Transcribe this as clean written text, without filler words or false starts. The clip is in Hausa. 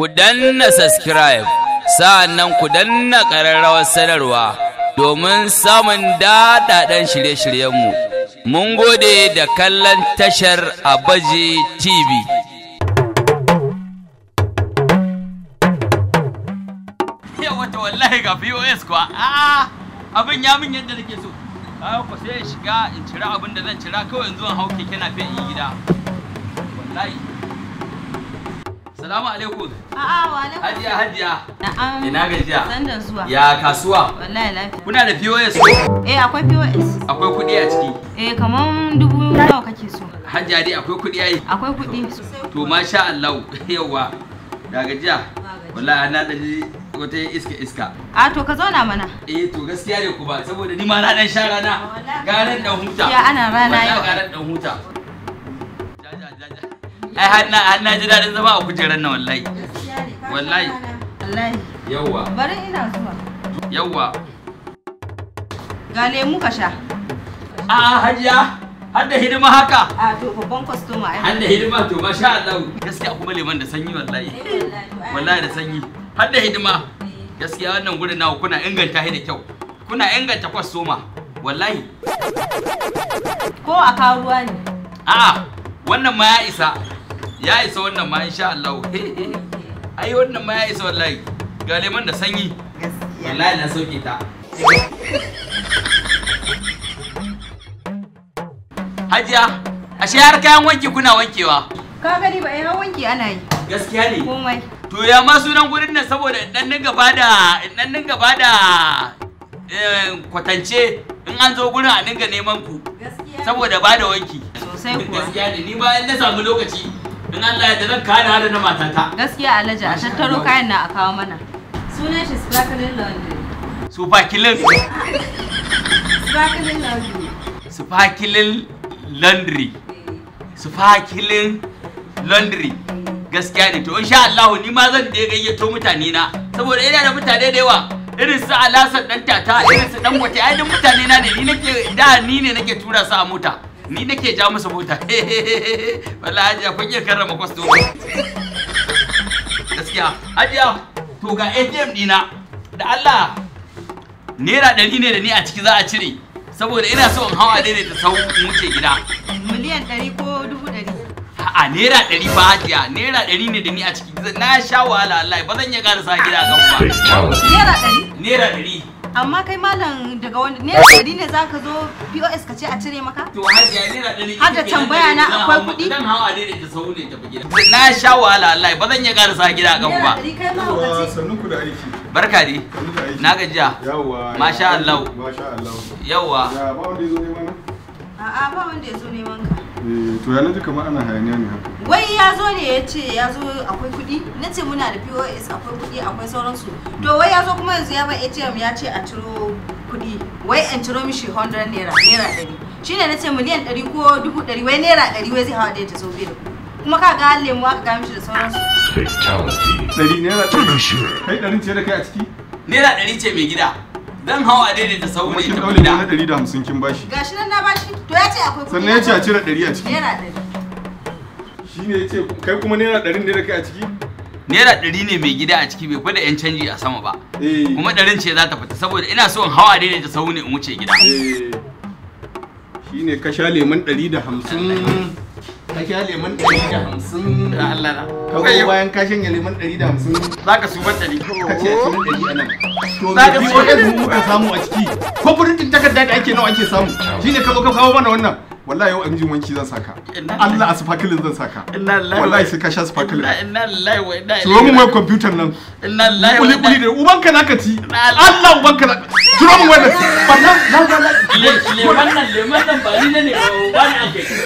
Ku danna subscribe, sa'annan ku danna ƙararrawar sanarwa domin samun daɗaɗɗen shirye-shiryenmu. Mun gode da kallon tashar Abaji TV. Wata wallahi ga POS kuwa, abin ya min yadda nake so. Ku sai in shiga in cira abin da zan cira kawai yanzu in hau keke na in yi gida. Wallahi. Salamu alaikum. A'a wa alaikum. Hajiya hajiya. Na'am. Ina gajiya. San da zuwa. Ya kasuwa. Wallahi lafiya. Kuna da POS? Eh akwai POS. Akwai kuɗi a ciki. Eh kaman 2000 nawa kake so? Hajiya dai akwai kuɗi ai. Akwai kuɗi. To masha Allah yawa. Da gajiya. Wallahi na dan ji wata iska iska. A to ka zauna mana. Eh to gaskiya ne ku ba saboda ni ma na dan sha rana. Garan dan huta. Ya ana rana yau. Wallahi garan dan huta. Ai har na ji daɗin zama a kujerar nan wallahi. Wallahi. Wallahi. Yawwa. Bari ina zuwa. Yawwa. Ga lemu ka sha. A'a hajiya, har da hidima haka. A to babban kwastoma ai. Har da hidima to masha Allah. Gaskiya kuma lemon da sanyi wallahi. Wallahi da sanyi. Har da hidima. Gaskiya wannan gurin naku kuna inganta shi da kyau. Kuna inganta kwastoma. Wallahi. Ko a kawo ruwa ne? A'a, wannan ma ya isa. Ya isa wannan ma insha Allah. Ai wannan ma ya isa wallahi. Ga lemon da sanyi. Gaskiya. Wallahi na sauke ta. Hajiya, ashe har kayan wanki kuna wankewa. Ka gani ba ai har wanki ana yi. Gaskiya ne. Komai. To ya ma sunan gurin nan saboda in dan dinga bada kwatance in an zo gurin a dinga neman ku. Gaskiya. Saboda bada wanki. Sosai kuwa. Gaskiya ne ni ba in na samu lokaci in Allah ya zan kada da na matata. Gaskiya Alhaji a tattaro kayan na a kawo mana. Sunan shi Sparkling Laundry. Sparkling. Sparkling Laundry. Sparkling Laundry. Sparkling Laundry. Gaskiya ne to insha Allah ni ma zan je gayyato mutane na saboda ina da mutane da yawa irin su Alasan dan tata irin su dan wata ai duk mutane na ne ni nake da ni ne nake tura su a mota. Ni nake ja musu mota. Wallahi hajiya kun iya karrama kwastoma. Gaskiya hajiya to ga ATM dina da Allah naira 100 ne da ni a ciki za a cire saboda ina so in hawa daidaita sau in wuce gida. Miliyan 100 ko 100,000? A'a naira 100 fa hajiya naira 100 ne da ni a ciki na sha wahala wallahi ba zan iya karasa gida kan ba. Naira 100? Naira 100. Amma kai malam daga wani naira 100 ne zaka zo POS ka ce a cire maka? To hajiya naira 100. Har da tambaya na akwai kuɗi? Zan hawa daidaita sau ne tafi gida. Na sha wahala wallahi ba zan iya karasa gida kan ba. Naira 100 kai mahaukaci. Sannu ku da aiki. Barka dai. Na gajiya. Yawwa. Masha Allah. Masha Allah. Yawwa. Ya ba wanda ya zo neman na? A'a ba wanda ya zo neman ka. Eh to ya naji kamar ana hayaniya ne haka. Wai ya zo ne ya ce ya zo akwai kuɗi? Na ce muna da POS akwai kuɗi akwai sauransu. To wai ya zo kuma yanzu ya ba ATM ya ce a ciro kuɗi. Wai in ciro mishi 100 naira naira 100. Shine na ce miliyan 100 ko 100,000 wai naira 100 wai zai hawa da ta so bai da kuɗi. Kuma ka ga lemu aka ga mishi da sauransu. 100 naira 100. Kai 100 ce da kai a ciki? Naira 100 ce mai gida. Dan hawa daidaita sau Kuma ne kin tafi daure gida. na 150 kin bashi. Gashi nan na bashi. To ya ce akwai kuɗi. Sannan ya ce a cire 100 a ciki. Naira 100. Shine ya ce kai kuma naira 100 ne da kai a ciki? Naira 100 ne mai gida a ciki bai fi da yan canji a sama ba. Eh. Kuma 100 ce za ta fita saboda ina so in hawa daidaita sau ne in wuce gida. Eh. Shine ka sha lemon 150. Ka sha lemon 150. Da Allah na. Ka zo bayan ka shanye lemon 150. Za ka subar ɗari. Ka ce a cire 100 a nan. To Za ka me siyo POS mu muka samu a ciki? Ko furintin takarda da ake nawa ake samu? Shine ka zo ka kawo mana wannan. Wallahi yau an jin wanki zan saka. Allah a sparkling zan saka. Inna lillahi. Wallahi sai ka sha sparkling. Inna lillahi wa inna ilaihi. Ciro mun wayar kwamfutar nan. Inna lillahi wa Kuli kuli inna da ubanka naka ci. Allah ubanka naka. Ciro mun wayar. Wannan la la la. Lemon nan ba ni ne ba ni ake.